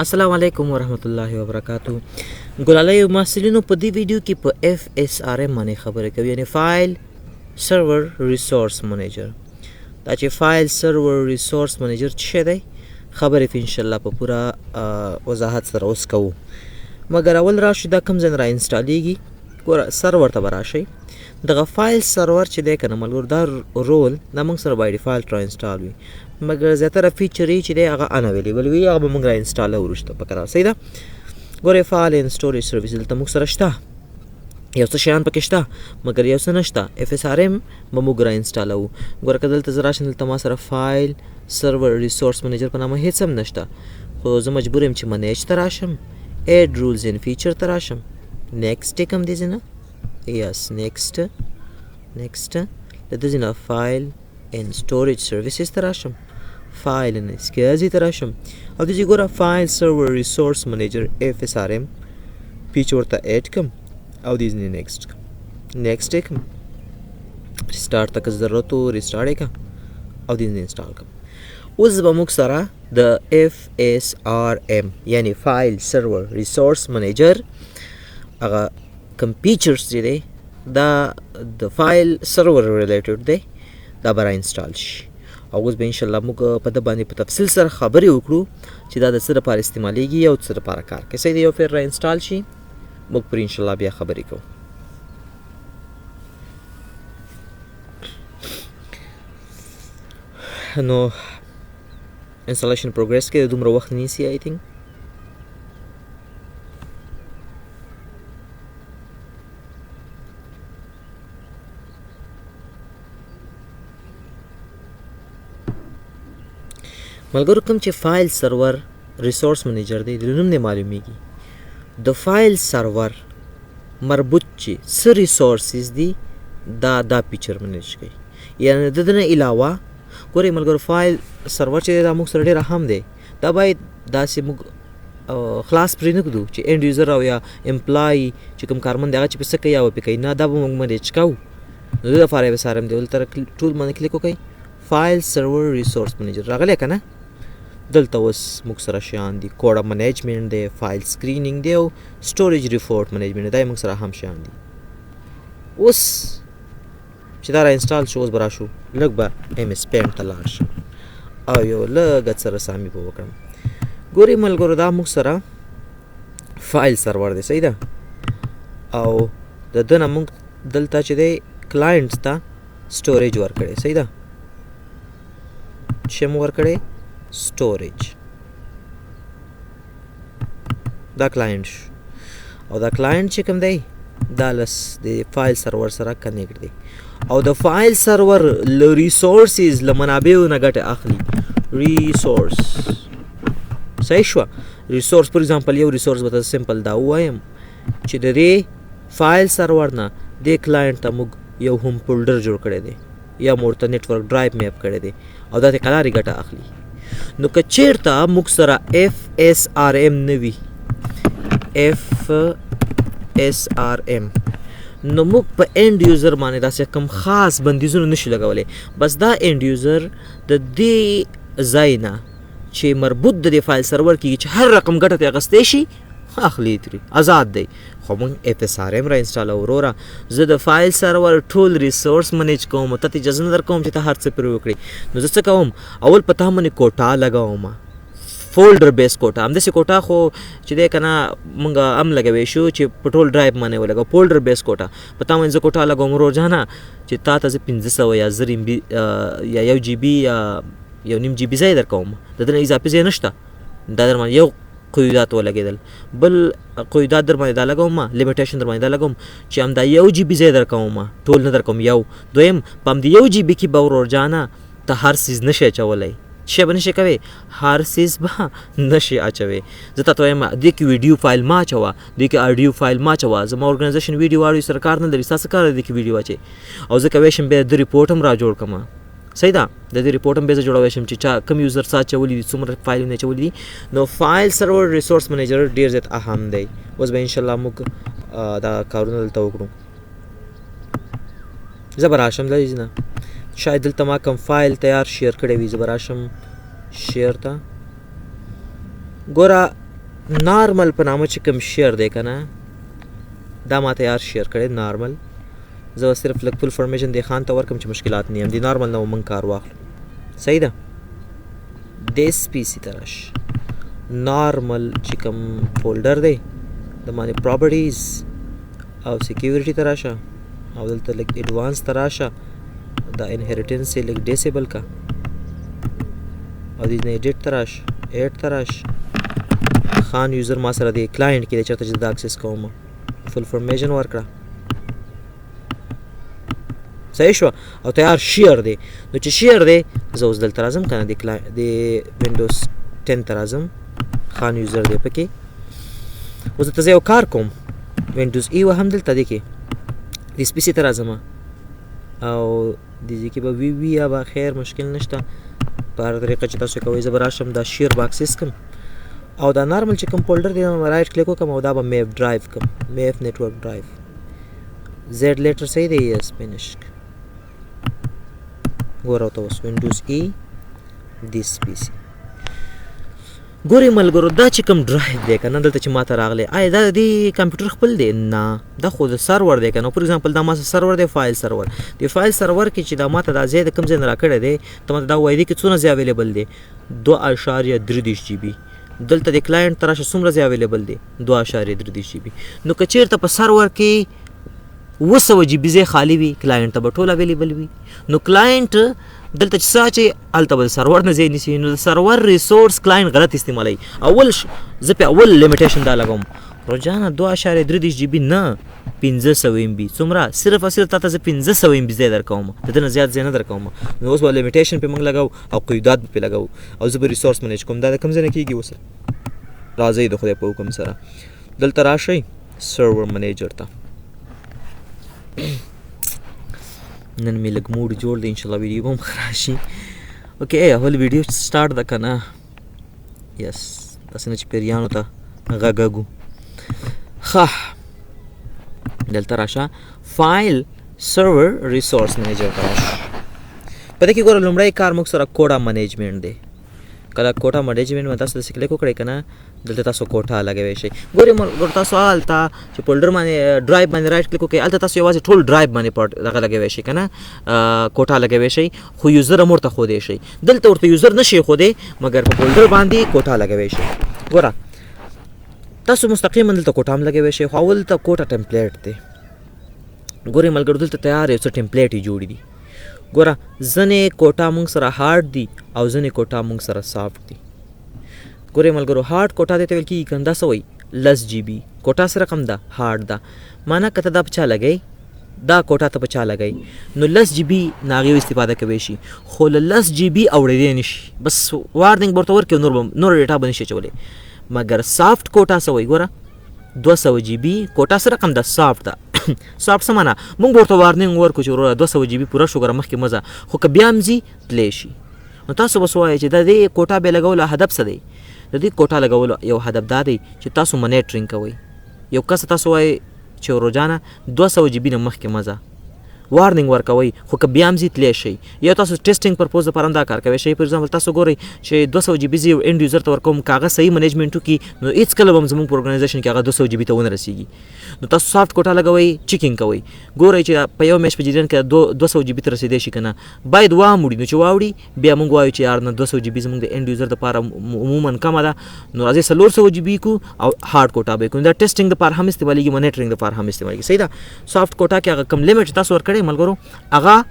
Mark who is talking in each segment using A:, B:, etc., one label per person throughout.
A: السلام علیکم ورحمت الله وبرکاتو. ګلالیو محصلینو، په دې ویډیو کې په اف اس آر ام باندې خبرې کوي، یعنی فایل سرور ریسورس منیجر. دا چې فایل سرور ریسورس منیجر څه دی، خبرې په انشاءالله په پوره وضاحت سره اوس کوو. مګر اول راشو دا کوم ځای را انسټالیږي. ګوره سرور ته به راشئ، دغه فایل سرور چې دی که نه ملګرو، دا رول دا موږ سره بای ډیفالټ را انسټال وي، مګر زیاتره فیچر یې چې دی هغه ان اویلیبل وي، هغه به موږ را انسټالوو وروسته په کرار. صحیح ده؟ ګورئ فایل اند سټوریج سرویس دلته موږ سره شته، یو څه شیان پکې شته مګر یو څه نشته. اف اس آر ام به موږ را انسټالوو. ګوره که دلته زه راشم، دلته ما سره فایل سرور ریسورس منیجر په نامه هېڅ هم نشته، خو زه مجبور یم چې منیج ته راشم، ایډ رولز اند فیچر ته راشم، نیکسټ یې کړم دې ځای نه، یس نیکسټ، نیکسټ، له دې ځای نه فایل اند سټوریج سرویسز ته راشم، فایل اند اسکیزي ته راشم، او دې ځای ګوره فایل سرور ریسورس منیجر اف اس آر ام فیچر ورته ایډ کړم، او دې ځای نیکسټ کړم، نیکسټ یې کړم، ریسټارټ ته که ضرورت و ریسټارټ یې کړم، او دې ځای انسټال کړم. اوس به موږ سره د اف اس آر ام یعنی فایل سرور ریسورس منیجر هغه کوم فیچرز چې دی دا د فایل سرور ریلیټډ دی، دا به را انسټال شي. او اوس به انشاءالله موږ په ده باندې په تفصیل سره خبرې وکړو چې دا د څه لپاره استعمالیږي او څه لپاره کار کوي. صحیح دی، یو پیر را انسټال شي، موږ پرې انشاءالله بیا خبرې کوو. نو انسټالیشن پروګرس کې دومره وخت نیسي آی تھنک. ملګرو کوم چې فایل سرور ریسورس منیجر دی، د نوم نه معلومیږي د فایل سرور مربوط چې څه ریسورسز دي دا فیچر منیج کوي. یعنی د ده نه علاوه ګورئ ملګرو فایل سرور چې دی دا موږ سره ډېر اهم دی، دا باید داسې موږ خلاص پرې نه کړو چې اند یوزر او یا امپلای چې کوم کارمند دی هغه چې په څه کوي یا پې کوي، نه، دا به موږ منیج کوو. نو د دې لپاره یې سره دی دلته ټول باندې کلیک وکړئ، فایل سرور ریسورس منیجر راغلی که نه، دلته اوس موږ سره شیان دي، کوډه منیجمنټ دی، فایل سکرینینګ دی او سټوریج ریپورټ منیجمنټ دی، دا یې موږ سره اهم شیان دي. اوس چې دا را انسټال شو، اوس به راشو لږ به ایم اس پینټ ته لاړ شم او یو لږه څه رسامي به وکړم. ګورئ ملګرو دا موږ سره فایل سرور دی، صحیح ده، او د ده نه موږ دلته چې دی کلاینټ ته سټوریج ورکړی، صحیح ده، چې مو ورکړی سټوریج، دا کلاینټ شو، او دا کلاینټ چې کوم دی دا لس د فایل سرور سره کنیکټ دی، او د فایل سرور له ریسورسز له منابعو نه ګټه اخلي. ریسورس صحیح شوه. ریسورس فار ایگزامپل یو ریسورس به تاسو سمپل دا ووایم چې د دې فایل سرور نه دې کلاینټ ته موږ یو هوم فولډر جوړ کړی دی یا مو ورته نتورک ډرایو میپ کړی دی، او دا د قلارې ګټه اخلي. نو که چیرته موږ سره اف اس آر ام نه وي، اف اس آر ام، نو موږ په اند یوزر باندې داسې کوم خاص بندیزونه نشو لګولی. بس دا اند یوزر د دې ځای نه چې مربوط د دې فایل سرور کېږي چې هر رقم ګټه ترې اخیستی شي اخلي ترې، آزاد دی. خو موږ اف اس آر ام را انسټالوو. وروره زه د فایل سرور ټول ریسورس منیج کوم، ته ته اجازه نه درکوم چې ته هر څه پرې وکړې. نو زه څه کوم، اول په تا باندې کوټه لګوم، فولډر بیس کوټه، همداسې کوټه خو چې دی که نه موږ هم لګوی شو چې په ټول ډرایو باندې ولګوو، فولډر بیس کوټه په تا باندې زه کوټه لګوم ورور جانه چې تا ته زه 500 یا 1000 ایم بي یا یو جی بي یا یو نیم جی بي ځای درکوم، د ده نه اضافي ځای نشته. دا در باندې یو قیودات ولګېدل. بل قیودات در باندې دا لګوم، لیمیټیشن در باندې دا لګوم چې همدا یو جی بي ځای درکوم، ټول نه درکوم یو. دویم په همدې یو جی بي کې به ورور جانه ته هر څیز نه شې اچولی، څه به نه شې کوې، هر څیز به نه شې اچوې. زه تا ته وایم دې کې ویډیو فایل ما اچوه، دې کې آډیو فایل ما اچوه، زما اورګنایزیشن ویډیو آډیو سره کار نه لري، ستا څه کار دی دې کې ویډیو اچوې؟ او زه کوی شم بیا د رپورټ هم را جوړ کړم، صحیح ده، د دې رپورټ هم بیا زه جوړولی شم چې چا کوم یوزر څه اچولي دي، څومره فایلونه اچولي دي. نو فایل سرور ریسورس منیجر ډېر زیات اهم دی. اوس به انشاءالله موږ دا کارونه دلته وکړو. زه به راشم له دې نه، شاید دلته ما کوم فایل تیار شیر کړی وي، زه به راشم شیر ته. ګوره نارمل په نامه چې کوم share دی که نه، دا ما تیار share کړی نارمل. زه به صرف لږ full permission دی خان ته ورکم چې مشکلات نه یم. دی نارمل نه موږ کار واخلو. صحیح ده. This PC ته راش، نارمل چې کوم folder دی د باندې properties او security ته راشه، او دلته لږ advance ته راشه، دا inheritance یې لږ disable کا، او دې نه edit ته راشه، add ته راشه. خان user ما سره دی client کې دی، چېرته چې دا access کوم، full permission ورکړه. صحیح شو. او تیار share دی. نو چې share دی، زه اوس دلته راځم که نه، د وینډوز 10 ته راځم، خان user دی پکې. اوس دلته زه یو کار کوم، وینډوز E وهم دلته دی کې this PC ته راځم، او دې ځای کې به وي وي یا به خیر مشکل نشته. په هر طریقه چې تاسو کوئ، زه به راشم دا share به access کړم، او دا نارمل چې کوم folder دی right click وکړم، او دا به map drive کړم، map network drive. Z letter صحیح دی؟ yes، finish. ګوره ته اوس وینډوز E this PC. ګورې ملګرو، دا چې کوم ډرایو دی که نه، دلته چې ماته راغلی، آیا دا د دې کمپیوټر خپل دی؟ نه، دا خو د سرور دی که نه. for example دا ما سره سرور دی، file server. د file server کې چې دا ماته دا ځای د کوم ځای نه راکړی دی، ته ماته دا وایي دي کې څونه ځای available دی؟ 2.33 GB. دلته د client ته راشه، څومره ځای available دی؟ 2.33 GB. نو که چېرته په سرور کې 700 GB ځای خالی وي، client ته به ټول available وي. نو client دلته چې څه اچوي، هلته به د سرور نه ځای نیسي. نو د server resource client غلط استعمالوي. اول زه پې اول limitation دا لګوم، روجانه 2.33 GB نه، 500 MB. څومره؟ صرف او صرف تا ته زه 500 MB ځای درکوم، د دې نه زیات ځای نه درکوم. نو اوس به limitation پې موږ لګوو او قیودات به پې لګوو، او زه به resource manage کوم. دا د کوم ځای نه کېږي؟ اوس راځئ د خدای په حکم سره دلته راشئ server manager ته. نن مې لږ mood جوړ دی، انشاءالله ویډیو به هم ښه راشي. okay، اول ویډیو start ده که نه؟ yes، داسې نه چې پیریانو ته غږږو. ښه، دلته راشه file server resource manager ته راشه. په دې کې ګوره لومړی کار موږ سره quota management دی. کله quota management باندې تاسو داسې click وکړئ که نه، دلته تاسو کوټا لګوی شئ. ګورئ ګوره تاسو هلته چې folder باندې ډرایو باندې right click وکړئ، هلته تاسو یوازې ټول ډرایو باندې پټ دغه لګوی شئ که نه، کوټا لګوی شئ، خو user هم ورته ښودی شئ. دلته ورته user نه شئ ښودی، مګر په folder باندې کوټا لګوی شئ. ګوره تاسو مستقیما دلته کوټا هم لګوی شئ، خو اول ته quota template دی. ګورئ ملګرو، دلته تیار یو څه template یې جوړې دي. ګوره ځینې کوټا موږ سره هارډ دي او ځینې کوټا موږ سره soft دي. ګورئ ملګرو، هارډ کوټا دې ته ویل کېږي که نه، دا څه وایي؟ لس GB quota څه رقم ده؟ هارډ ده. معنا که ته دا په چا لګوې، دا کوټا ته په چا لګوې، نو لس GB نه هغې استفاده کوی شي، خو له لس GB اوړېدی نه شي، بس warning به ورته ورکړي او نور data به نه شي اچولی. مګر soft quota څه وایي؟ ګوره 200 GB quota څه رقم ده؟ soft ده. soft څه معنا؟ موږ به ورته warning ورکړو چې وروره 200 GB پوره شو، ګوره مخکې مه ځه، خو که بیا هم ځي تللی شي. نو تاسو به څه وایئ چې د دې کوټا بیا لګولو هدف څه دی؟ د دې کوټا لګولو یو هدف دا دی چې تاسو monitoring کوئ. یو کس تاسو وایئ چې ورور جانه 200 GB نه مخکې مه ځه، warning ورکوئ، خو که بیا هم ځي تللی شئ. یا تاسو testing purpose لپاره هم دا کار کوی شئ. for example تاسو ګورئ چې 200 GB زه یو end user ته ورکوم، که هغه صحیح management وکړي نو هېڅکله به هم زموږ په organization کې هغه 200 GB ته ونه رسېږي. نو تاسو soft quota لګوئ، checking کوئ، ګورئ چې په یو میاشت په جریان کې 200 GB ته رسېدی شي که نه. باید واموړي، نو چې واوړي بیا موږ وایو چې یار نه 200 GB زموږ د end user لپاره عموماً کمه ده، نو راځئ 400 GB کو او hard quota به یې کړو. دا testing لپاره هم استعمالېږي، monitoring لپاره هم استعمالېږي. صحیح ده. soft quota کې هغه کوم limit چې تاسو ورکړی ملګرو هغه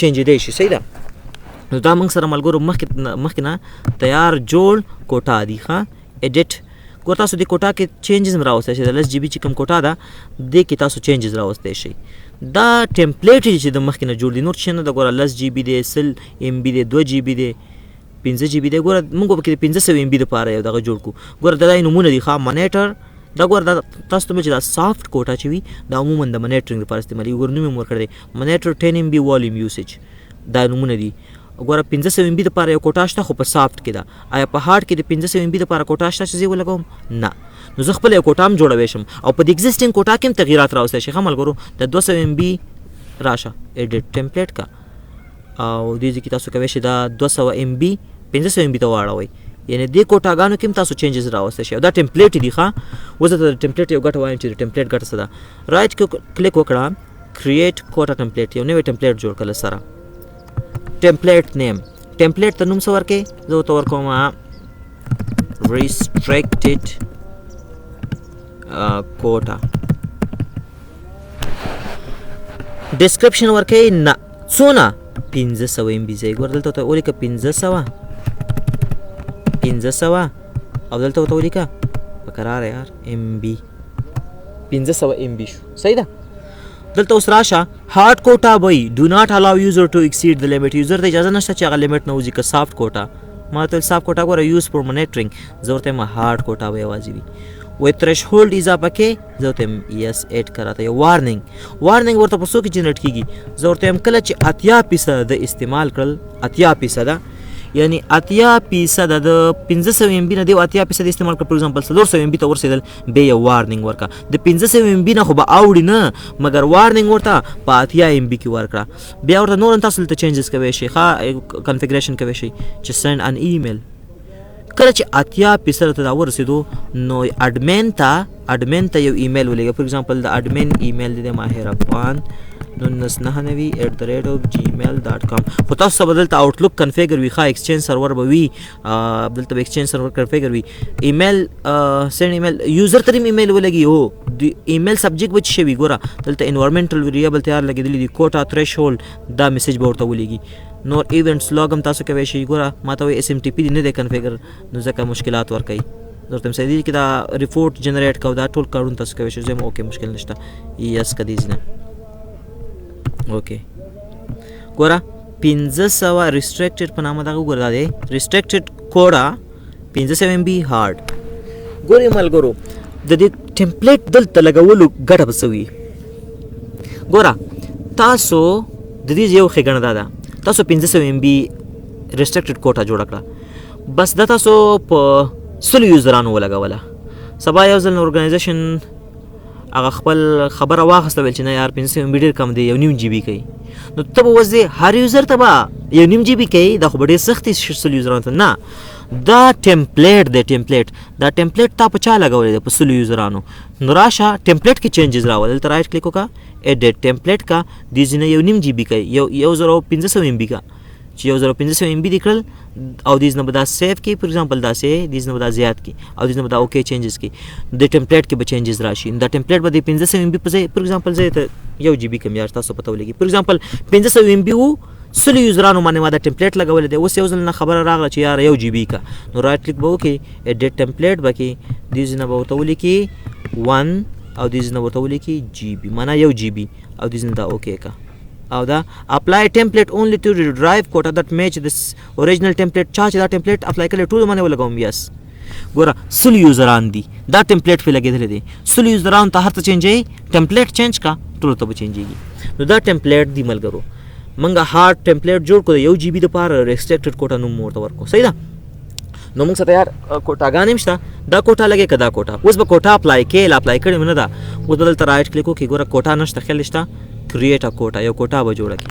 A: change دی شي. صحیح ده. نو دا موږ سره ملګرو مخکې نه تیار جوړ کوټا دی. ښه edit ګور تاسو دې کوټا کې changes هم راوستی شئ. د لس GB چې کوم کوټا ده دې کې تاسو changes راوستی شئ. دا template چې د مخکې نه جوړ دي، نور څه نه ده. ګوره لس GB دی، سل MB دی، دوه GB دی، پنځه GB دی. ګوره موږ به پکې د 500 MB دپاره یو دغه جوړ کړو. ګوره دا یې نومونه دي. ښه monitor دا ګوره دا تاسو ته چې دا soft quota چې وي دا عموماً د monitoring لپاره استعمالېږي. ګوره نوم یې هم ورکړی دی، monitor 10 MB volume usage، دا نومونه دي. ګوره 500 MB دپاره یو کوټا شته، خو په soft کې ده. آیا په هارډ کې د 500 MB دپاره کوټا شته چې زه یې ولګوم؟ نه. نو زه خپله یو کوټا هم جوړوی شم او په دې existing quota کې هم تغییرات راوستی شي. ښه ملګرو د 200 MB راشه edit template کا، او دې ځای کې تاسو کوی شئ دا 200 MB 500 MB ته واړوئ. یعنی دې کوټاګانو کې هم تاسو changes راوستی شئ. دا template دي ښه. اوس درته د template یو ګټه وایم چې د template ګټه څه ده. right click وکړه، create quota template، یو نوی template جوړ کړه سره. template name، template ته نوم څه ورکې؟ زه ورته ورکوم restricted quota. description ورکې نه، څونه؟ 500 MB ځای. ګوره دلته ورته ولیکه 500، 500، او دلته ورته ولیکه په کراره یار MB، 500 MB شو. صحیح ده. دلته اوس راشه hard quota وایي do not allow user to exceed the limit. user ته اجازه نشته چې هغه limit نه وځي. که soft quota، ما ته soft quota ګوره use for monitoring، زه ورته یم hard quota به یوازې وي. وایي threshold اضافه کې، زه ورته یم yes add که راته. یو warning، warning ورته په څو کې generate کېږي؟ زه ورته یم کله چې 80% د استعمال کړل، 80% یعنی 80% د 500 MB نه دی 80% استعمال کړ، for example 400 MB ته ورسېدل، بیا یو warning ورکړه. د 500 MB نه خو به اوړي نه، مګر warning ورته په 80 MB کې ورکړه. بیا ورته نور هم تاسو دلته changes کوی شئ، ښه configuration کوی شئ چې send an email. کله چې 80% ته دا ورسېدو نو admin ته یو ایمیل ولېږه. for example د admin email دی ماهر افغان 1999@gmail.com. خو تاسو ته به دلته Outlook configure وي، ښه Exchange Server به وي، دلته به Exchange Server configure وي. email، send email، user ته هم ایمیل ولګي. هو د email subject به څه شي وي؟ ګوره دلته environmental variable تیار لګېدلی دی، quota threshold، دا message به ورته ولېږي. نور events log هم تاسو کوی شئ. ګوره ما ته وایي SMTP دی نه دی configure، نو ځکه مشکلات ورکوي. زه ورته صحیح دی کې دا report generate کو، دا ټول کارونه تاسو کوی شئ. زه یم okay، مشکل نشته، yes که دې ځینه okay. ګوره 500 restricted په نامه دغه وګوره، دا دی restricted quota 500 MB hard. ګورې ملګرو د دې template دلته لګولو ګټه به څه وي؟ ګوره تاسو د دې یو ښېګڼه دا ده، تاسو 500 MB restricted quota جوړه کړه، بس دا تاسو په 100 user انو ولګوله. سبا یو ځل organization هغه خپل خبره واخیسته، ویل چې نه یار 500 MB ډېر کم دی، 1.5 GB کوي. نو ته به اوس دې هر user ته به 1.5 GB کوي، دا خو به ډېر سخت وي 100 user انو ته. نه، دا template دی، template دا template تا په چا لګولی دی؟ په 100 user انو. نو راشه template کې changes راوله، دلته right click وکړه، edit template کا، دې ځینې 1.5 GB کوي، 1500 MB کا، چې 1500 MB دې کړل، او دې ځینې به دا save کړي، for example داسې، دې ځینې به دا زیات کړي، او دې ځینې به دا okay changes کړي، د template کې به changes راشي. دا template به د 500 MB په ځای، for example زه ته 1 GB کم یار تاسو پته ولګي. for example 500 MB وو، 100 user انو باندې ما دا template لګولی دی. اوس یو ځل نه خبره راغله چې یار 1 GB کا، نو right click به وکړي، edit template به کړي، دې ځینې به ورته ولیکي 1، او دې ځینې ورته ولیکي GB، معنا 1 GB، او دې ځینې دا okay کا. او دا apply template only to drive quota that match this original template. چا چې دا template apply کړی ټول باندې ولګوم yes. ګوره 100 user ان دي، دا template پې لګېدلی دی، 100 user ان ته هر څه change وي، template change کا ټولو ته به change ېږي. نو دا template دی ملګرو، موږ hard template جوړ کړو 1 GB دپاره restricted quota نوم ورته ورکړو. صحیح ده. نو موږ سره یار کوټاګانې هم شته، دا کوټه لګې که دا کوټه. اوس به quota apply کې، لا apply کړې مې نه ده. اوس به دلته right click وکړي، ګوره کوټه نشته، خیال شته، create a quota، یو کوټه به جوړه کړي.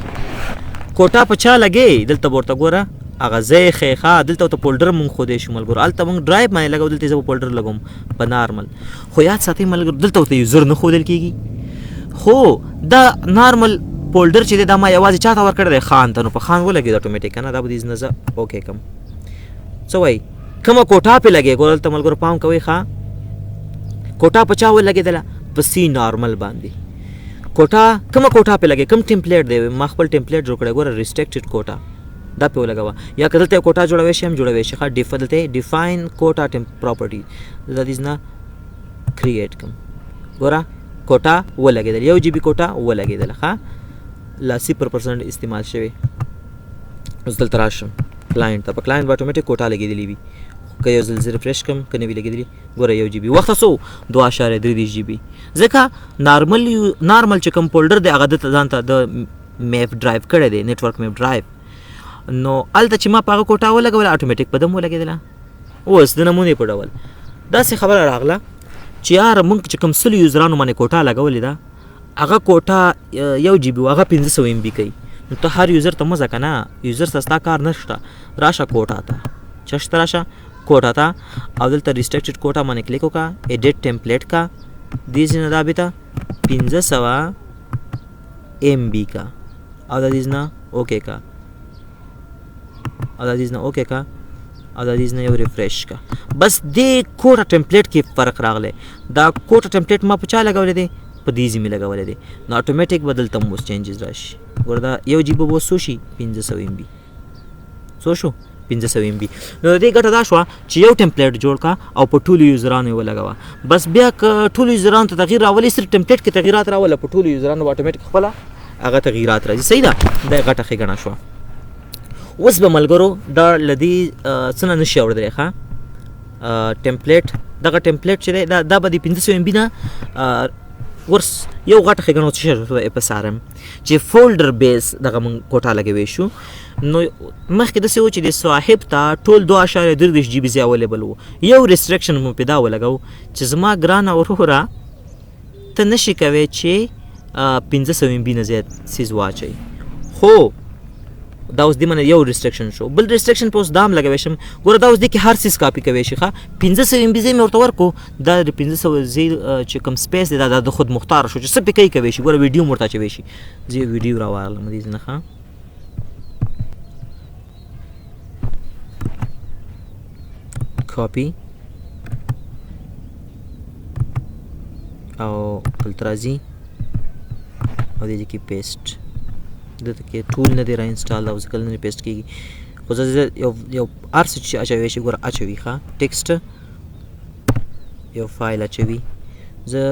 A: کوټه په چا لګې؟ دلته به ورته ګوره هغه ځای ښیي، ښه دلته ورته folder مونږ ښودی شو ملګرو، هلته مونږ drive باندې لګو، دلته زه به folder لګوم په normal. خو یاد ساتئ ملګرو، دلته ورته user نه ښودل کېږي، خو دا normal folder چې دی دا ما یوازې چا ته ورکړی دی؟ خان ته. نو په خان ولګېد اتوماتیک که نه، دا به دې نه زه okay کړم. څه وایي؟ کومه کوټه پې لګې؟ ګوره دلته ملګرو پام کوئ، ښه کوټه په چا ولګېدله؟ په C normal باندې. کوټه کومه کوټه پې لګې؟ کوم template دی؟ ما خپل template جوړ کړی، ګوره restricted quota دا پې ولګوه. یا که دلته یو کوټه جوړوی شي هم جوړوی شي. ښه دلته define quota temp property، دا دې نه create کړم. ګوره کوټه ولګېدله، 1 GB quota ولګېدله. ښه لا 0% استعمال شوی. اوس دلته راشم client ته، په client به اتوماتیک کوټه لګېدلې وي. که یو ځل زه refresh کړم که نه وي لګېدلې، ګوره 1 GB وخت څو؟ 2.33 GB. ځکه normal چې کوم folder دی هغه دته ځان ته د map drive کړی دی، network map drive. نو هلته چې ما په هغه کوټه ولګوله اتوماتیک په دم ولګېدله. اوس د نمونې په ډول داسې خبره راغله چې یار مونږ چې کوم 100 user انو باندې کوټه لګولې ده، هغه کوټه 1 GB هغه 500 MB کوي. نو ته هر user ته مه ځه که نه، user سره ستا کار نشته. راشه کوټه ته، چشته راشه کوټا ته او دلته ریسټریکټډ کوټا باندې کلیک وکړه، ایډیټ ټیمپلیټ کا، دې ځای نه دا بیرته 500 MB کا او دا دې نه اوکې کا او دا دې نه اوکې کا او دا دې نه یو ریفریش کا. بس دې quota template کې فرق راغلی. دا quota template ما په چا لګولی دی؟ په دې ځای مې لګولی دی. نو اتوماتیک به دلته هم اوس changes راشي. ګوره دا یو GB به اوس څو شي؟ 500 MB. څو شو؟ 500 MB. نو د دې ګټه دا شوه چې یو template جوړ کا او په ټولو یوزرانو یې ولګوه. بس بیا که ټولو یوزرانو ته تغییر راولې، صرف template کې تغییرات راوله، په ټولو یوزرانو به اتوماتیک خپله هغه تغییرات راځي. صحیح ده؟ دا غټه ښېګڼه شوه. اوس به ملګرو دا له دې څه نه نشي اورېدلی. ښه template، دغه template چې دی دا به د 500 MB نه ورس یو غټه ښېګڼه اوس څه شوه؟ FSRM چې folder base دغه مونږ کوټه لګوی شو. نو مخکې داسې و چې د صاحب ته ټول 2.33 GB ځای available و. یو restriction مو پې دا ولګو چې زما ګرانه وروره ته نشي کوی چې 500 MB نه زیات څیز واچوي. خو دا اوس دې معنی یو restriction شو. بل restriction په اوس دا هم لګوی شم. ګوره دا اوس دې کې هر څیز کاپي کوی شي. ښه 500 MB ځای مې ورته ورکړو، دا د 500 ځای چې کوم space دی دا د خود مختار شو چې څه پې کوي کوی شي. ګوره ویډیو هم ورته اچوی شي. زه یو ویډیو راوغلم دې ځای نه. ښه کاپي او دلته راځي او دې ځای کې paste. دلته کې tool نه دی را install، دا اوس کله نه paste کېږي. خو زه یو هر څه چې اچوی شي ګوره اچوي. ښه text یو فایل اچوي. زه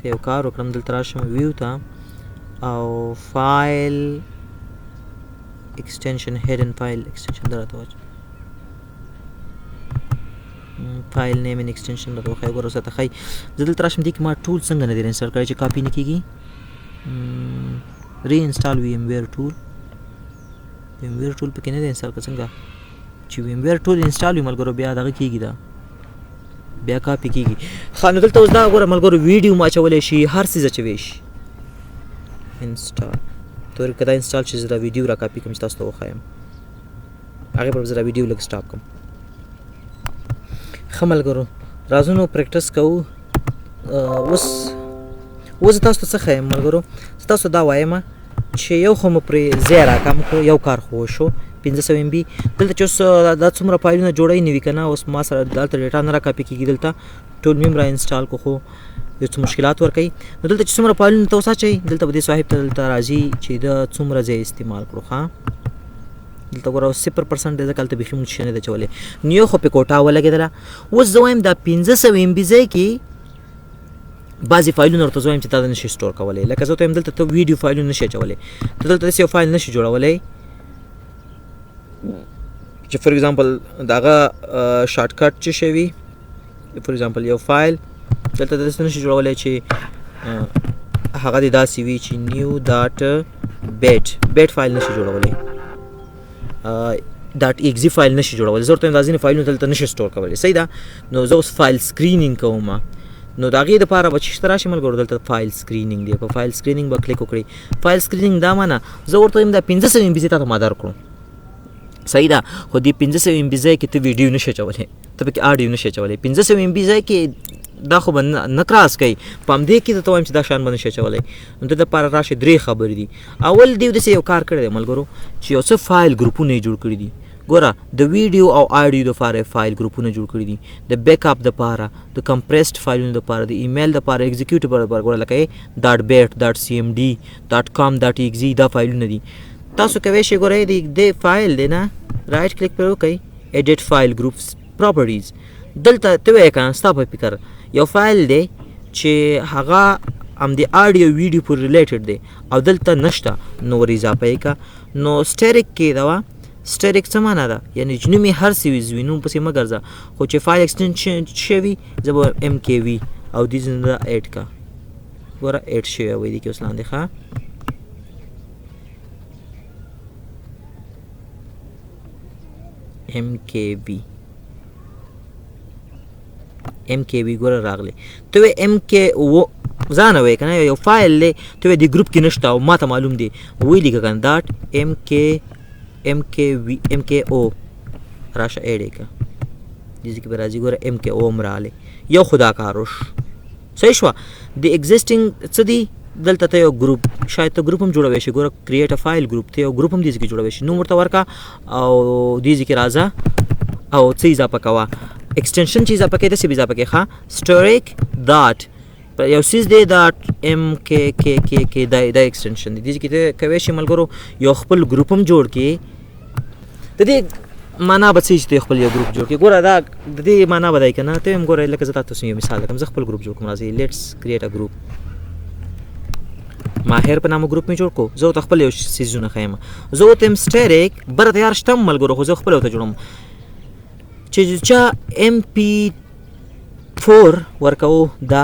A: که یو کار وکړم دلته راشم view ته او file extension hidden file extension دا راته واچوم، file name and extension راته وښایي. ګوره اوس راته ښایي. زه دلته راشم دې کې ما tool څنګه نه دی install کړی چې کاپي نه کېږي. reinstall VMware tool، VMware tool پکې نه دی install کړ. څنګه چې VMware tool install وي ملګرو بیا دغه کېږي، دا بیا کاپي کېږي. ښه نو دلته اوس دا ګوره ملګرو ویډیو مو اچولی شي، هر څیز اچوی شي. install تور که دا install شي زه دا ویډیو را کاپي کړم چې تاسو ته وښایم، هغې پر زه دا ویډیو لږ stop کړم. ښه ملګرو راځو نو practice کوو. اوس اوس زه تاسو ته څه ښایم ملګرو؟ زه تاسو ته دا وایم چې یو خو مو پرې ځای راکم کړو، یو کار خو وشو 500 MB. دلته چې اوس دا څومره فایلونه جوړوي نه وي که نه، اوس ما سره دلته data نه راکاپي کېږي، دلته ټول مې هم را install کړو خو یو څه مشکلات ورکوي. نو دلته چې څومره فایلونه ته اوس اچوي دلته به دې صاحب ته دلته راځي چې ده څومره ځای استعمال کړو. ښه دلته ګوره اوس 0% دی، ځکه هلته بیخي مونږ څه نه دی اچولی. نو یو خو پې کوټه ولګېدله. اوس زه وایم دا 500 MB ځای کې بعضې فایلونه ورته زه وایم چې تا دا نشي store کولی. لکه زه ورته وایم دلته ته ویډیو فایلونه نشي اچولی، ته دلته داسې یو فایل نشي جوړولی چې for example د هغه shortcut چې شی وي. for example یو فایل دلته داسې نشي جوړولی چې هغه دې داسې وي چې new dot bat، bat file نشي جوړولی، dot exe file نشي جوړولی. زه ورته وایم دا ځینې فایلونه دلته نشي store کولی. صحیح ده؟ نو زه اوس file screening کوم. نو د هغې دپاره به چې راشي ملګرو دلته file screening دی، په file screening به کلیک وکړئ. file screening دا معنا زه ورته وایم دا 500 MB ځای تاته ما درکړو. صحیح ده؟ خو دې 500 MB ځای کې ته ویډیو نشي اچولی، ته پکې audio نشي اچولی. 500 MB ځای کې دا خو به نه cross کوي، په همدې کې زه ته وایم چې دا شیان به نشي اچولی. نو د دې دپاره راشي درې خبرې دي. اول دیو داسې یو کار کړی دی ملګرو چې یو څه فایل ګروپونه یې جوړ کړي دي. ګوره د ویډیو او audio دپاره یې فایل ګروپونه جوړ کړي دي، د backup دپاره، د compressed فایلونو دپاره، د ایمیل دپاره، executable دپاره. ګوره لکه dot bat، dot CMD، dot com، dot exe دا فایلونه دي. تاسو کوی شئ ګورئ دې فایل دی نه right click پرې وکړئ، edit file groups properties. دلته ته وایې که نه ستا په فکر یو فایل دی چې هغه هم د audio ویډیو پورې related دی او دلته نشته، نو ور اضافه یې که. نو asterisk کې دا وه. asterisk څه معنا ده؟ یعنی چې نوم یې هر څه وي، زوی نوم پسې مه ګرځه، خو چې file extension شوي زه به MKV او دې ځای نه دا add که. ګوره add شوی وایي دې کې اوس لاندې. ښه MKV، MKV ګوره راغلی. ته وایې MK و ځانه وایې که نه یو فایل دی، ته وایې دې ګروپ کې نشته او ما ته معلوم دی، ویې لیکه که نه dot MK MKV MKO راشه add یې که. دې ځای کې به راځي، ګوره ایم کې او هم راغلی. یو خو دا کار وشو، صحیح شوه. د ایگزیسټینګ څه دي؟ دلته ته یو ګروپ، شاید ته ګروپ هم جوړوی شي. ګوره کریټ ا فایل ګروپ، ته یو ګروپ هم دې ځای کې جوړوی شي. نوم ورته ورکه او دې ځای کې راځه او څه اضافه کوه، اکسټنشن چې اضافه کوې داسې به اضافه کوې. ښه، سټریک ډاټ یو څیز دی، ډاټ ایم کې کې کې کې، دا اکسټنشن دی. دې ځای کې ته کوی شي ملګرو یو خپل ګروپ هم جوړ کړې. د دې معنا به څه چې ته خپل یو ګروپ جوړ کړې؟ ګوره دا د دې معنا به دی که نه، ته هم ګوره لکه زه تاسو یو مثال درکړم، زه خپل ګروپ جوړ کوم. راځئ لیټس کریټ ا ګروپ، ماهر په نامه ګروپ مې جوړ کو. زه ورته خپل یو څیزونه ښیم. زه ورته یم سټریک بره تیار شتم ملګرو، خو زه خپل ورته جوړوم. چې چا ایم پی 4 ورکوو دا،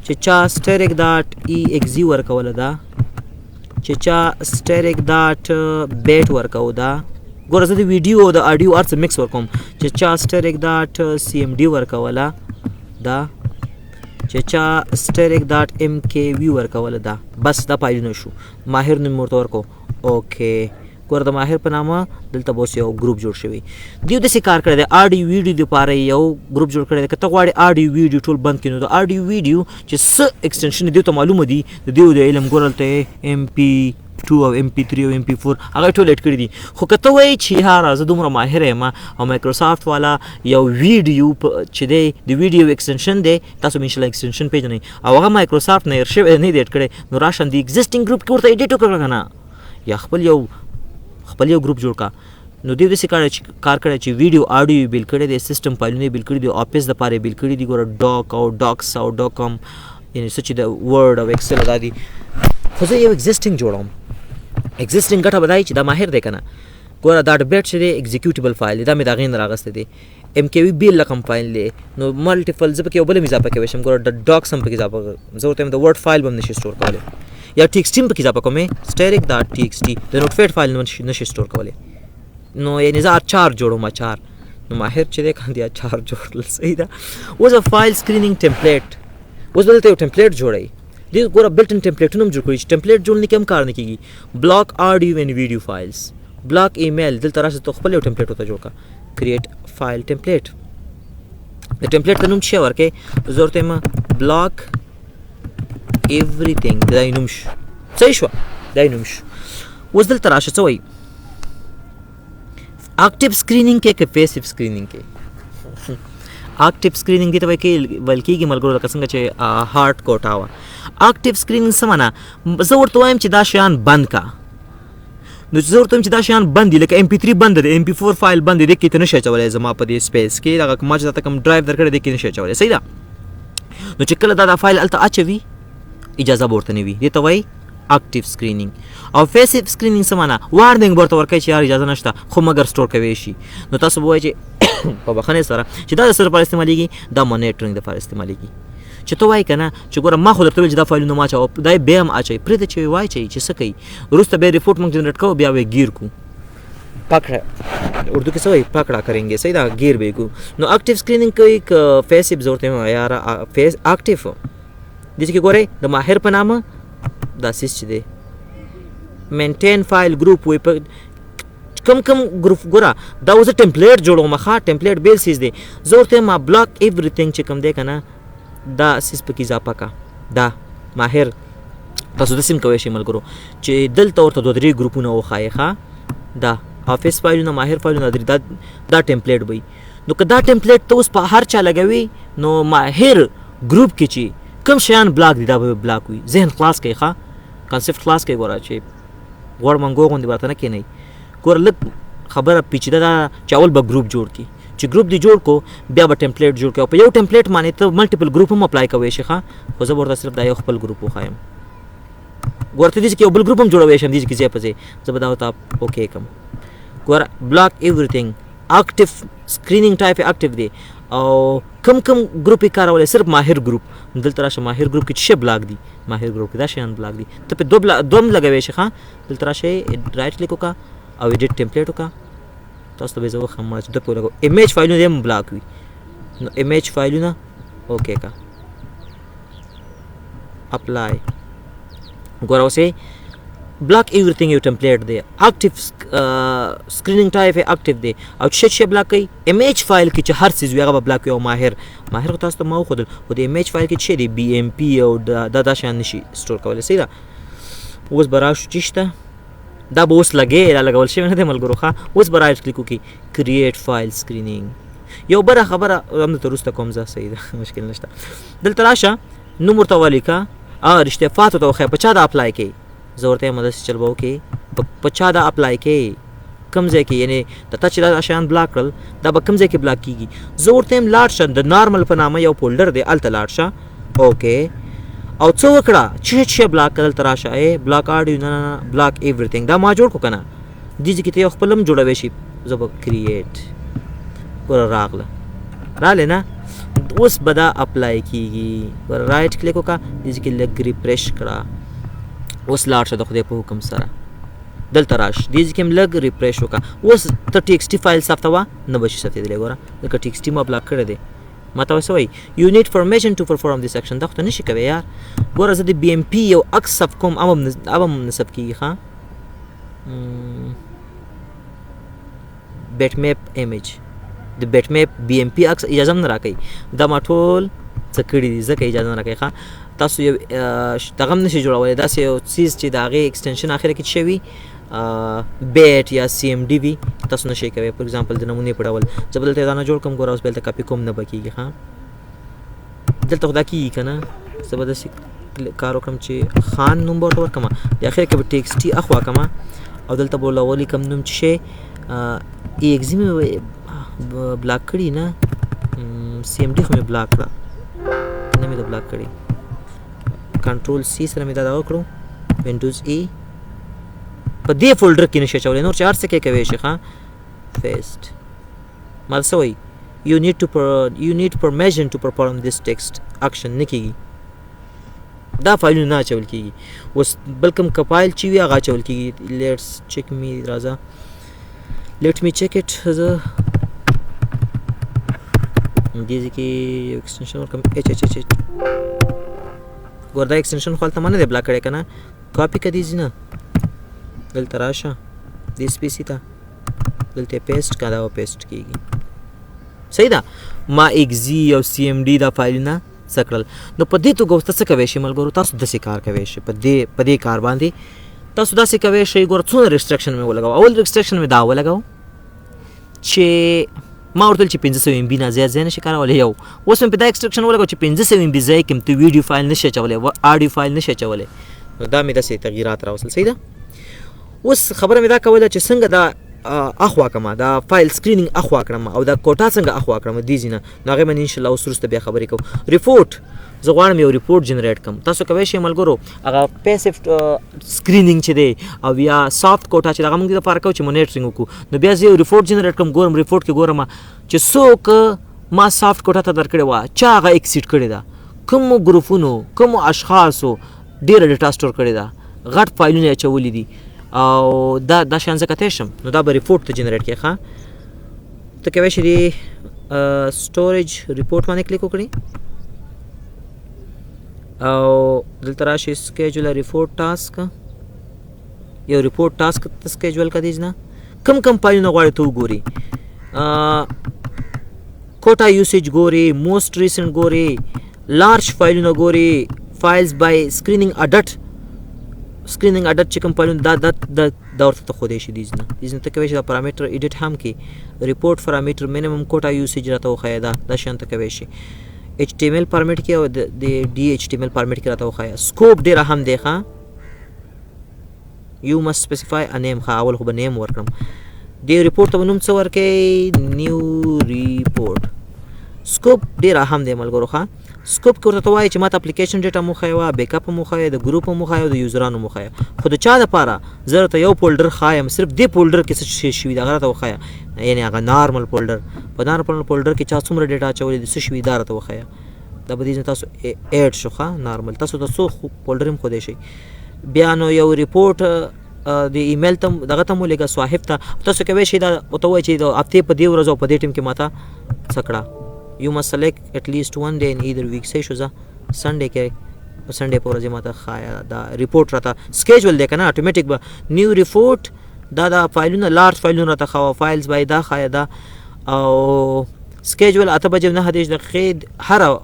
A: چې چا سټریک ډاټ ای ایکس زی ورکوله دا، چې چا سټریک ډاټ بیټ ورکوو دا. ګوره زه د ویډیو او د آډیو هر څه مکس ورکوم. چې چا سټریک ډاټ سی ایم ډي ورکوله دا، چې چا سټریک ډاټ ایم کې وی ورکوله دا. بس دا فایلونه شو. ماهر نوم ورته ورکو. اوکې، ګوره د ماهر په نامه دلته به اوس یو ګروپ جوړ شوی. دیو داسې کار کړی دی، آډیو ویډیو دپاره یو ګروپ جوړ کړی دی. که ته غواړې آډیو ویډیو ټول بند کړي، نو د آډیو ویډیو چې څه اکسټنشن دیو ته معلومه دي، د دیو د علم، ګوره هلته ایم پی 2 او ایم پی 3 او ایم پی 4 هغه ټول اډ کړي دي. خو که ته وایې چې یاره زه دومره ماهر یم او مایکروسافټ والا یو ویډیو چې دی د ویډیو اکسټنشن دی، تاسو به انشاءالله اکسټنشن پېژنئ، او هغه مایکروسافټ نه هېر شوی نه دی اډ کړی، نو راشه د ایگزیسټینګ ګروپ کې ورته ایډیټ وکړه که نه، یا خپل یو ګروپ جوړ کړه. نو دوی داسې کار کړی چې ویډیو آډیو یې بېل کړی دی، سیستم فایلونه یې بېل کړي دي، آفیس دپاره یې بېل کړي دي. ګوره ډاک او ډاکس او ډاکم، یعنې څه چې د ورډ او اکسل دا دي. خو زه یو ایگزیسټینګ جوړوم. ایگزیسټینګ ګټه به دا وي چې دا ماهر دی که نه. ګوره دا بیټ چې دی ایگزیکیوټیبل فایل دی، دا مې د هغې نه راغستی دی. ایم کې وی بیل رقم فایل دی، نو ملټیپل زه پکې یو بل هم اضافه کولی شم. ګوره د ډاکس هم پکې اضافه، زه ورته وایم د ورډ فایل به هم نشي سټور کولی، یا ټي ایکس ټي هم پکې اضافه کوم، سټریک ډاټ ټي ایکس ټي د نوټ پیډ فایل نشي سټور کولی. نو یعنې زه اچار جوړوم، اچار. نو ماهر چې دی که نه دی اچار جوړ کړل، صحیح ده. اوس فایل سکرینینګ ټیمپلیټ، اوس به دلته یو ټیمپلیټ جوړوي. دې ګوره بلټ ان ټیمپلیټونه هم جوړ کړي چې ټیمپلیټ جوړ نه کړي هم کار نه کېږي. بلاک آډیو اینډ ویډیو فایلز، بلاک ایمیل، دلته راشه ته خپل یو ټیمپلیټ ورته جوړ کړه. کریټ فایل ټیمپلیټ، د ټیمپلیټ ته نوم څه شی ورکړې؟ زه ورته وایم بلاک ایوریثینګ، دا یې نوم شو. صحیح شوه، دا یې نوم شو. اوس دلته راشه څه وایي؟ اکټیو سکرینینګ کې که پیسیو سکرینینګ کې؟ اکټیو سکرینینګ دې ته ویل کېږي ملګرو، لکه څنګه چې هارډ کوټا وه. اکټیو سکرینینګ څه معنا؟ زه ورته وایم چې دا شیان بند کا. نو چې زه ورته وایم چې دا شیان بند دي، لکه ایم پی 3 بند دی، ایم پی 4 فایل بند دی، دې کې ته نشې اچولی. زما په دې سپیس کې دغه ما چې تاته کوم ډرایو درکړی دې کې نشې اچولی، صحیح ده. نو چې کله دا فایل هلته اچوي اجازه به ورته نه وي، دې ته وایي اکټیو سکرینینګ. او پیسیو سکرینینګ څه معنا؟ وارنینګ ورته ورکوي چې یار اجازه نشته، خو مګر سټور کوی شي. نو تاسو به وایئ چې په بخښنې سره چې دا د څه لپاره استعمالېږي؟ دا مانیټرینګ دپاره استعمالېږي. چې ته وایې که نه چې ګوره ما خو درته ویل چې دا فایلونه ما اچوه، دا یې بیا هم اچوي، پرېږده چې واچوي چې څه کوي. وروسته بیا ریپورټ موږ جنریټ کوو، بیا به یې ګیر کړو. پکړه اردو کې څه وایي؟ پکړه کرینګې، صحیح ده، ګیر به یې کړو. نو اکټیو سکرینینګ کوي که پیسیو؟ زه ورته وایم یاره فیس اکټیو. دې کې ګورئ د ماهر په نامه دا څیز چې دی مینټین فایل ګروپ وایي، په کم کم ګروپ. ګوره دا اوس زه ټیمپلیټ جوړوم، ښه ټیمپلیټ بېل څیز دی. زه ورته وایم بلاک ایوریثینګ چې کوم دی که نه، دا څیز پکې اضافه کا. دا ماهر تاسو داسې هم کوی شئ ملګرو چې دلته ورته دوه درې ګروپونه وښایئ. ښه دا آفیس فایلونه، ماهر فایلونه، درې دا ټیمپلیټ به وي. نو که دا ټیمپلیټ ته اوس په هر چا لګوي، نو ماهر ګروپ کې چې کوم شیان بلاک دي دا به بلاک وي. ذهن خلاص کوي، ښه کانسپټ خلاص کوي. ګوره چې غوړ منګو غوندې به راته نه کښېنئ. ګوره لږ خبره پیچیده ده چې اول به ګروپ جوړ کړي، چې ګروپ دې جوړ کو بیا به ټیمپلیټ جوړ کړي، او په یو ټیمپلیټ باندې ته ملټیپل ګروپ هم اپلای کوی شي. ښه خو زه به ورته صرف دا یو خپل ګروپ وښایم. ګوره ته دې کې یو بل ګروپ هم جوړوی شم، دې کې ځای په ځای زه به دا ورته اوکې کړم. ګوره بلاک ایوریثینګ، اکټیو سکرینینګ ټایپ یې اکټیو دی، او کم کم ګروپ یې کارولی صرف ماهر ګروپ. دلته راشه ماهر ګروپ کې څه بلاک دي؟ ماهر ګروپ کې دا شیان بلاک دي، ته په دوه هم لګوی شي. ښه دلته راشه رایټ کلیک وکړه او ایډیټ ټیمپلیټ وکړه. تاسو ته به زه وښیم چې دوه پرې ولګوم. ایمیج فایلونه دې هم بلاک وي، نو ایمیج فایلونه اوکې کړه، اپلای. ګوره اوس یې Block everything یو template دی، active screening type active دی، او چې شی بلاک کوي image file کې چې هر څه وي هغه به بلاک کوي. او ماهر ماهر خو تاسو ته ما وښودل، خو د image file کې چې دی BMP او دا دا شیان نشي store کولی. صحیح ده. اوس به راشو چې شته دا به اوس لګې، دا لګول شوی نه دی ملګرو. ښه، اوس به right click وکړي، create file screening. یو بله خبره هم درته وروسته کوم زه. صحیح ده، مشکل نشته. دلته راشه، نوم ورته ولیکه، رښتیا فات ورته وښیه په چا دا apply کوي. زه ورته یم داسې چل به وکړي، په چا دا apply کوي، کوم ځای کې، یعنې د تا چې دا شیان block کړل دا به کوم ځای کې block کیږي. زه ورته یم لاړ شه، د نارمل په نامه یو folder دی، هلته لاړ شه. okay، او څه وکړه چې چې block کړل، دلته راشه، ای block audio، نه نه نه، block everything دا ما جوړ کړو که نه، دې ځای کې ته یو خپل هم جوړوی شي. زه به create، ګوره راغله، راغلې نه، اوس به دا apply کیږي. ګوره right click وکړه، دې ځای کې لږ refresh کړه، اوس لاړ شه د خدای په حکم سره دلته راش، دې ځای کې هم لږ refresh وکړه. اوس ته TXT file ثبتوه، نه به شي ثبتېدلی. ګوره ځکه TXT ما block کړی دی. ما ته څه وایي؟ you need permission to perform this action. دا خو ته نشي کوی یار. ګوره زه د BMP یو عکس ثبت کوم، هغه هم نه ثبت کېږي. ښه، bitmap image، د bitmap BMP عکس اجازه هم نه راکوي. دا ما ټول څه کړي دي ځکه اجازه نه راکوي. ښه، تاسو یو دغه هم نشئ جوړولی، داسې یو څیز چې د هغې extension اخره کې څه وي، bat یا CMD وي، تاسو نشئ کوی. for example د نمونې په ډول زه به دلته دا نه جوړ کړم، ګوره اوس به دلته کاپي کوم، نه به کېږي. ښه، دلته خو دا کېږي که نه؟ زه به داسې کار وکړم چې خان نوم به ورته ورکړم، د اخر کې به TXT اخوا کړم، او دلته به ورله ولیکم نوم چې شی، EXE مې block کړي نه، CMD خو مې block کړه، نه مې ده block کړي. control C سره مې دا دغه کړو، Windows E په دې folder کې نشي اچولی، نور چې هر څه کې کوی شي. ښه، paste. ما څه وایي؟ You need permission to perform this text action. نه کېږي، دا فایلونه نه اچول کېږي. اوس بل کوم که فایل چې وي هغه اچول کېږي. Let's check me، راځه let me check it. زه دې ځای کې یو extension ورکړم، H H H H. ګوره دا extension خو هلته ما نه دی block کړی که نه؟ کاپي که دې ځای نه، دلته راشه دې space ته، دلته یې paste که، دا به paste کېږي. صحیح ده. ما EXE او CMD دا فایلونه څه کړل. نو په دې توګه اوس ته څه کوی شئ ملګرو؟ تاسو داسې کار کوی شئ، په دې کار باندې تاسو داسې کوی شئ. ګوره څومره restriction مې ولګاوه. اول restriction مې دا ولګاوه چې ما ورته ویل چې 500 MB نه زیات ځای نشي کارولی. یو اوس مې په دا restriction ولګاوه چې 500 MB ځای کې ته video file نشي اچولی، audio file نشي اچولی. نو دا مې داسې تغییرات راوستل. صحیح ده. اوس خبره مې دا کوله چې څنګه دا اخوا کړم، دا file screening اخوا کړم، او دا کوټا څنګه اخوا کړم دې ځای نه. نو هغې باندې انشاءالله اوس وروسته بیا خبرې کوو. report، زه غواړم یو report generate کړم. تاسو کوی شئ ملګرو هغه passive screening چې دی او یا soft quota چې هغه موږ دې لپاره کوو چې monitoring وکړو. نو بیا زه یو report generate کړم، ګورم report کې ګورم چې څوک ما soft quota ته درکړې وه، چا هغه exceed کړې ده، کومو ګروپونو کومو اشخاصو ډېره data store کړې ده، غټ فایلونه یې اچولي دي، او دا شیان زه کتی شم. نو دا به report ته generate کړې. ښه، ته کوی شې دې storage report باندې کلیک وکړې، او دلته راشي schedule report task، یو report task ته schedule کړه. دې نه کم کم فایلونه غواړې ته وګوري، quota usage ګوري، most recent ګوري، large فایلونه ګوري، files by screening audit، screening audit چې کوم فایلونه دا دا دا دا ورته ته ښودی شي. دې نه دې نه ته کوی شي دا parameter edit هم کې، report parameter minimum quota usage راته وښیه، دا شیان ته کوی شي HTML format کې او د DHTML format کې راته وښیه. scope ډېر اهم دی. ښه، you must specify a name. ښه، اول خو به name ورکړم دې report ته، به نوم څه ورکړې؟ new report. scope ډېر اهم دی ملګرو. ښه، scope کې ورته ته وایې چې ماته application data مو ښیوه، backup مو ښیه، د ګروپ مو ښیه او د user انو مو ښیه. خو د چا دپاره؟ زه درته یو folder ښایم، صرف دې folder کې څه شی شوي دي هغه راته وښیه، یعنې هغه normal folder، په normal folder کې چا څومره data اچولې دي، څه شوي دا راته وښیه. دا به دې ځای تاسو add شو. ښه، normal تاسو ته څو folder هم ښودی شئ. بیا نو یو report د ایمیل ته دغه ته مو ولېږه صاحب ته. تاسو کوی شئ دا ورته ووایئ چې د هفتې په دې ورځ او په دې ټیم کې ماته څه کړه. You must select at least one day in either week. صحیح شو، ځه Sunday کې په سنډې په ورځ ماته ښایه دا report راته schedule دی که نه، اتوماتیک به new report دا دا فایلونه large فایلونه راته ښوه، files به یې دا ښایه دا، او schedule 8:39 هره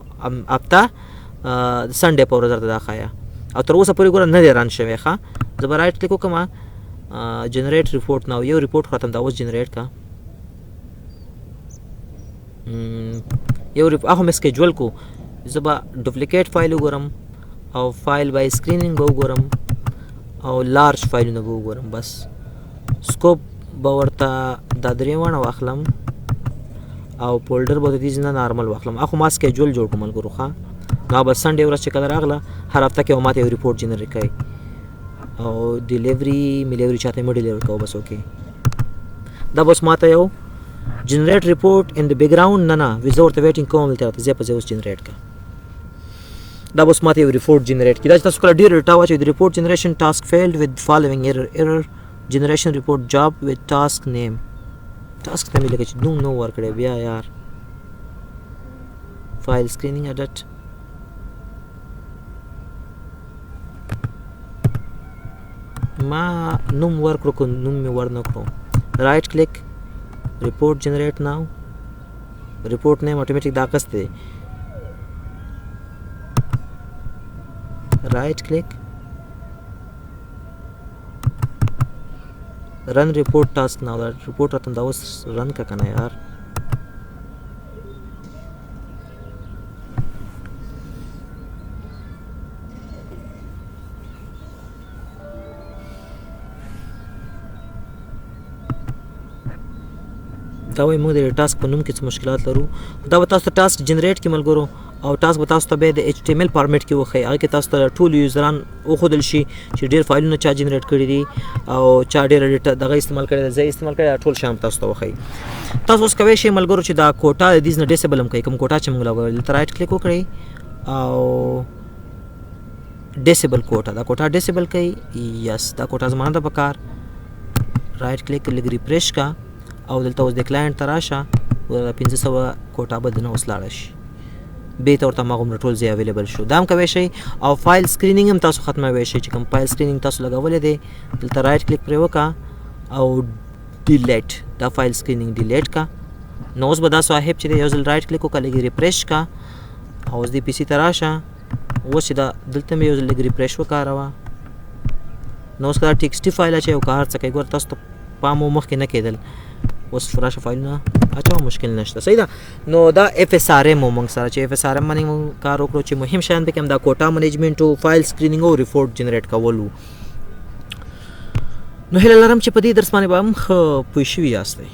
A: هفته Sunday په ورځ راته دا ښایه. او تر اوسه پورې ګوره نه دی run شوی. ښه زه به right click وکړم، generate report now، یو report خو راته دا اوس generate کا. یو هغه مې schedule کو، زه به duplicate file وګورم او file by screening به وګورم او large فایلونه به وګورم. بس scope به ورته دا درې واړه واخلم او folder به د دې ځای نه normal واخلم. هغه ما schedule جوړ کړم ملګرو. ښه نو به Sunday ورځ چې کله راغله هر هفته کې به ماته یو report generate کوي او delivery میلیوري چاته مې deliver کوو. بس okay دا به اوس ماته یو generate report in the background، نه نه زه ورته waiting کوم، دلته راته ځای په ځای اوس generate کړه. دا به اوس ماته یو report generate کړي. دا چې تاسو کله ډېر data واچوئ، د report generation task failed with following error, error generation report job with task name. task ته مې لکه چې نوم نه ورکړی بیا یار. file screening edit، ما نوم ورکړو که نوم مې ورنه کړو. right click report generate now، report name automatic دا اخیستی دی. right click run report task now، دا report راته دا اوس run که کنه یار. دا وایي موږ د task په نوم کې څه مشکلات لرو. دا به تاسو ته task generate کړي ملګرو، او task به تاسو ته بیا د HTML format کې وښایي. هغه کې تاسو ته ټول user ان وښودل شي چې ډېر فایلونه چا generate کړي دي او چا ډېره data دغه استعمال کړی دی، ځای استعمال کړی دی، ټول شیان تاسو ته وښایي. تاسو اوس کوی شئ ملګرو چې دا کوټه د دې نه disable هم کوي، کوم کوټه چې موږ لګولې، دلته right click وکړئ او disable quota، دا quota disable کړئ. yes دا کوټه زما نه ده په کار. right click لږ refresh کا او دلته اوس د client ته راشه، دا 500 کوټه به دنه اوس لاړه شي، بېرته ورته هماغومره ټول ځای available شو. دا هم کوی شئ. او file screening هم تاسو ختموی شئ، چې کوم file screening تاسو لګولی دی دلته right click پرې وکړه او delete، دا file screening delete کا. نو اوس به دا صاحب چې دی یو ځل right click وکړه، لږ refresh کا او اوس دې PC ته راشه. اوس چې دا دلته مې یو ځل لږ refresh وکاروه، نو اوس که دا TXT file اچوي او که هر څه کوي، ګوره تاسو ته پام مو مخکې نه کېدل، اوس راشه فایلونه اچوه، مشکل نشته. صحیح ده. نو دا FSRM مو موږ سره چې FSRM باندې موږ کار وکړو چې مهم شیان پکې هم دا quota management او file screening او report generate کول وو. نو هیله لرم چې په دې درس باندې به هم ښه پوه شوي یاستئ.